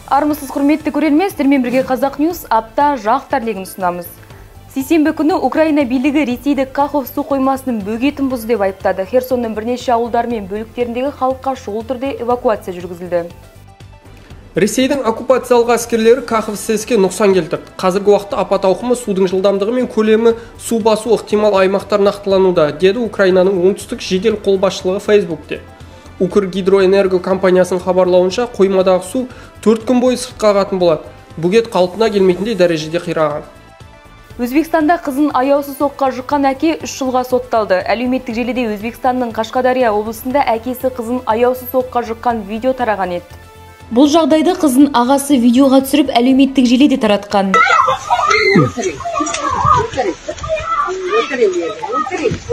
Армысыз, құрметті көрермен, сіздермен бірге Қазақ Ньюс апта жақтар легін ұсынамыз. Сейсенбі күні Украина билігі Ресейді Кахов су қоймасының бөгетін бұзды деп айыптады. Херсонның бірнеше ауылдары мен бөліктеріндегі халыққа шұғыл түрде эвакуация жүргізілді. Ресейдің оккупациялық әскерлері Кахов СЭС-ке нұқсан келтірді. Қазіргі уақытта апат ауқымы, судың жылдамдығы мен көлемі, су басу ықтимал аймақтар нақтылануда, деді Украинаның оңтүстік жедел қолбасшылығы Фейсбукте. Укргидроэнерго компаниясының хабарлауынша, қоймадағы су 4 күн бойы сыртқа ағатын болады. Бөгет қалпына келмейтіндей дәрежеде қираған. Өзбекстанда қызын аяусыз соққа жыққан әке 3 жылға сотталды. Әлеуметтік желіде Өзбекстанның Қашқадария облысында әкесі қызын аяусыз соққа жыққан видео тараған еді. Бұл жағдайды қызын ағасы видеоға түсіріп, әлеуметтік желіде таратқан.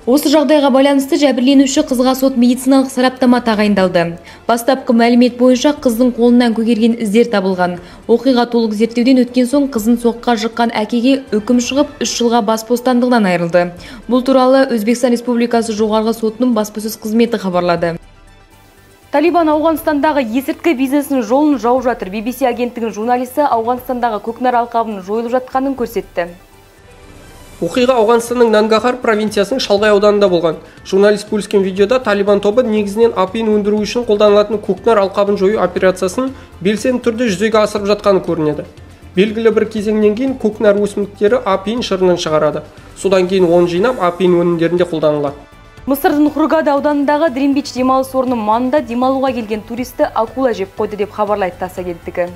Осы жағдайға байланысты жәбірленуші қызға сот медициналық сараптама тағайындалды. Бастапқы мәлімет бойынша қыздың қолынан көгерген іздер табылған. Оқиға толық зерттеуден өткен соң қызын соққа жыққан әкеге үкім шығып, 3 жылға бас бостандығынан айырылды. Бұл туралы Өзбекстан Республикасы Жоғарғы Сотының баспасөз қызметі хабарлады. Талибан Ауғанстандағы есірткі бизнесінің жолын жауып жатыр. BBC агенттігінің журналисі Ауғанстандағы көкнәр алқабының жойылып жатқанын көрсетті. Оқиға Ауғанстанның Нангахар провинциясының шалғай ауданында болған. Журналист бөліскен видеода Талибан тобы негізінен апиын өндіру үшін қолданылатын көкнәр алқабын жою операциясын белсенді түрде жүзеге асырып жатқаны көрінеді. Белгілі бір кезеңнен кейін көкнәр өсімдіктері апиын шырынын шығарады. Содан кейін оны жинап апиын өнімдерінде қолданылады. Мысырдың Хургада ауданындағы Dream Beach демалыс орнының маңында демалуға келген туристі акула жеп қойды деп хабарлайды ТАСС агенттігі.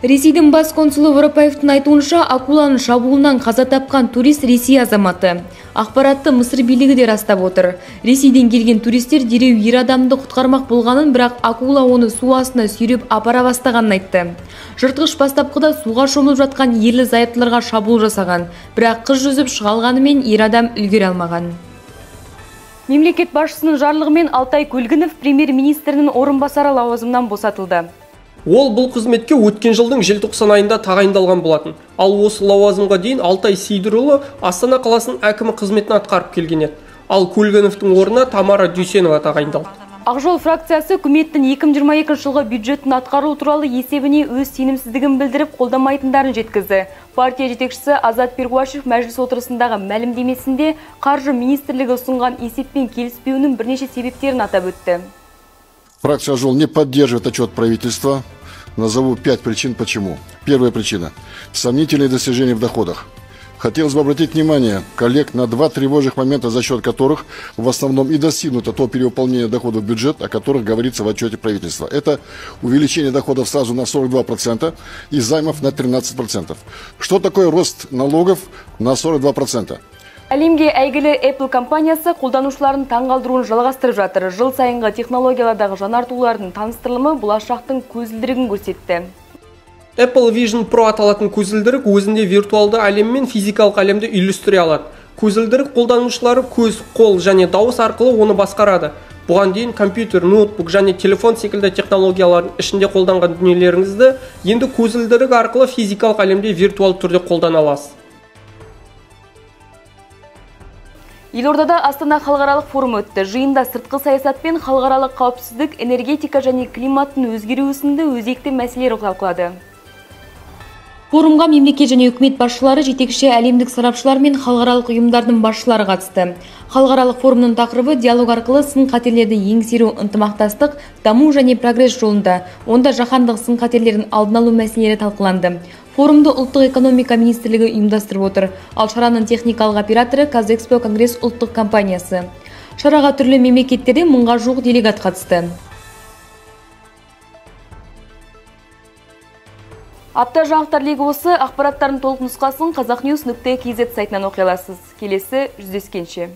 Ресейдің бас консулы Воропаевтың айтуынша, акуланың шабуылынан қаза тапқан турист Ресей азаматы. Ақпаратты Мысыр билігі де растап отыр. Ресейден келген туристер дереу ер адамды құтқармақ болғанын, бірақ акула оны су астына сүйреп апара бастағанын айтты. Жыртқыш бастапқыда суға шомылып жатқан ерлі зайыптыларға шабуыл жасаған, бірақ қыз жүзіп шыға алғанымен ер адам үлгере алмаған. Мемлекет басшысының жарлығымен Алтай Көлгінов премьер-министрінің орынбасары лауазымынан босатылды. Ол бұл қызметке өткен жылдың желтоқсан айында тағайындалған болатын. Ал осы лауазымға дейін Алтай Сейдірұлы Астана қаласының әкімі қызметін атқарып келген еді. Ал Көлгіновтің орнына Тамара Дүйсенова тағайындалды. Ақжол фракциясы үкіметтің 2022 жылғы бюджетін атқару туралы есебіне өз сенімсіздігін білдіріп, қолдамайтындарын жеткізді. Партия жетекшісі Азат Перуашев мәжіліс отырысындағы мәлімдемесінде қаржы министрлігі ұсынған есеппен келіспеуінің бірнеше себептерін атап өтті. Фракция «Жол» не поддерживает отчет правительства. Назову 5 причин почему. Первая причина – сомнительные достижения в доходах. Хотелось бы обратить внимание коллег на 2 тревожных момента, за счет которых в основном и достигнуто то перевыполнение доходов в бюджет, о которых говорится в отчете правительства. Это увеличение доходов сразу на 42% и займов на 13%. Что такое рост налогов на 42%? Әлемге әйгілі Apple компаниясы қолданушыларын таңғалдыруын жалғастырып жатыр. Жыл сайынғы технологиялардағы жаңартулардың таныстырылымы болашақтың көзілдірігін көрсетті. Apple Vision Pro аталатын көзілдірік өзінде виртуалды әлем мен физикалық әлемді үйлестіре алады. Көзілдірік қолданушылары көз, қол және дауыс арқылы оны басқарады. Бұған дейін компьютер, ноутбук және телефон секілді технологиялардың ішінде қолданған дүниелеріңізді енді көзілдірік арқылы физикалық әлемде виртуалды түрде қолдана аласыз. Елордада Астана халықаралық форумы өтті. Жиында сыртқы саясат пен халықаралық қауіпсіздік, энергетика және климаттың өзгеруі сынды өзекті мәселелер талқылады. Форумға мемлекет және үкімет басшылары, жетекші әлемдік сарапшылар мен халықаралық ұйымдардың басшылары қатысты. Халықаралық форумның тақырыбы диалог арқылы сын-қатерлерді еңсеру, ынтымақтастық, даму және прогресс жолында. Онда жаһандық сын-қатерлердің алдын алу мәселелері талқыланды. Форумды Ұлттық экономика министрлігі ұйымдастырып отыр. Ал шараның техникалық операторы Казэкспо Конгресс ұлттық компаниясы. Шараға түрлі мемлекеттерден 1000-ға жуық делегат қатысты. Апта жаңалықтар легі осы. Ақпараттардың толық нұсқасын қазақnews.kz сайтынан оқи аласыз. Келесі жүздескенше.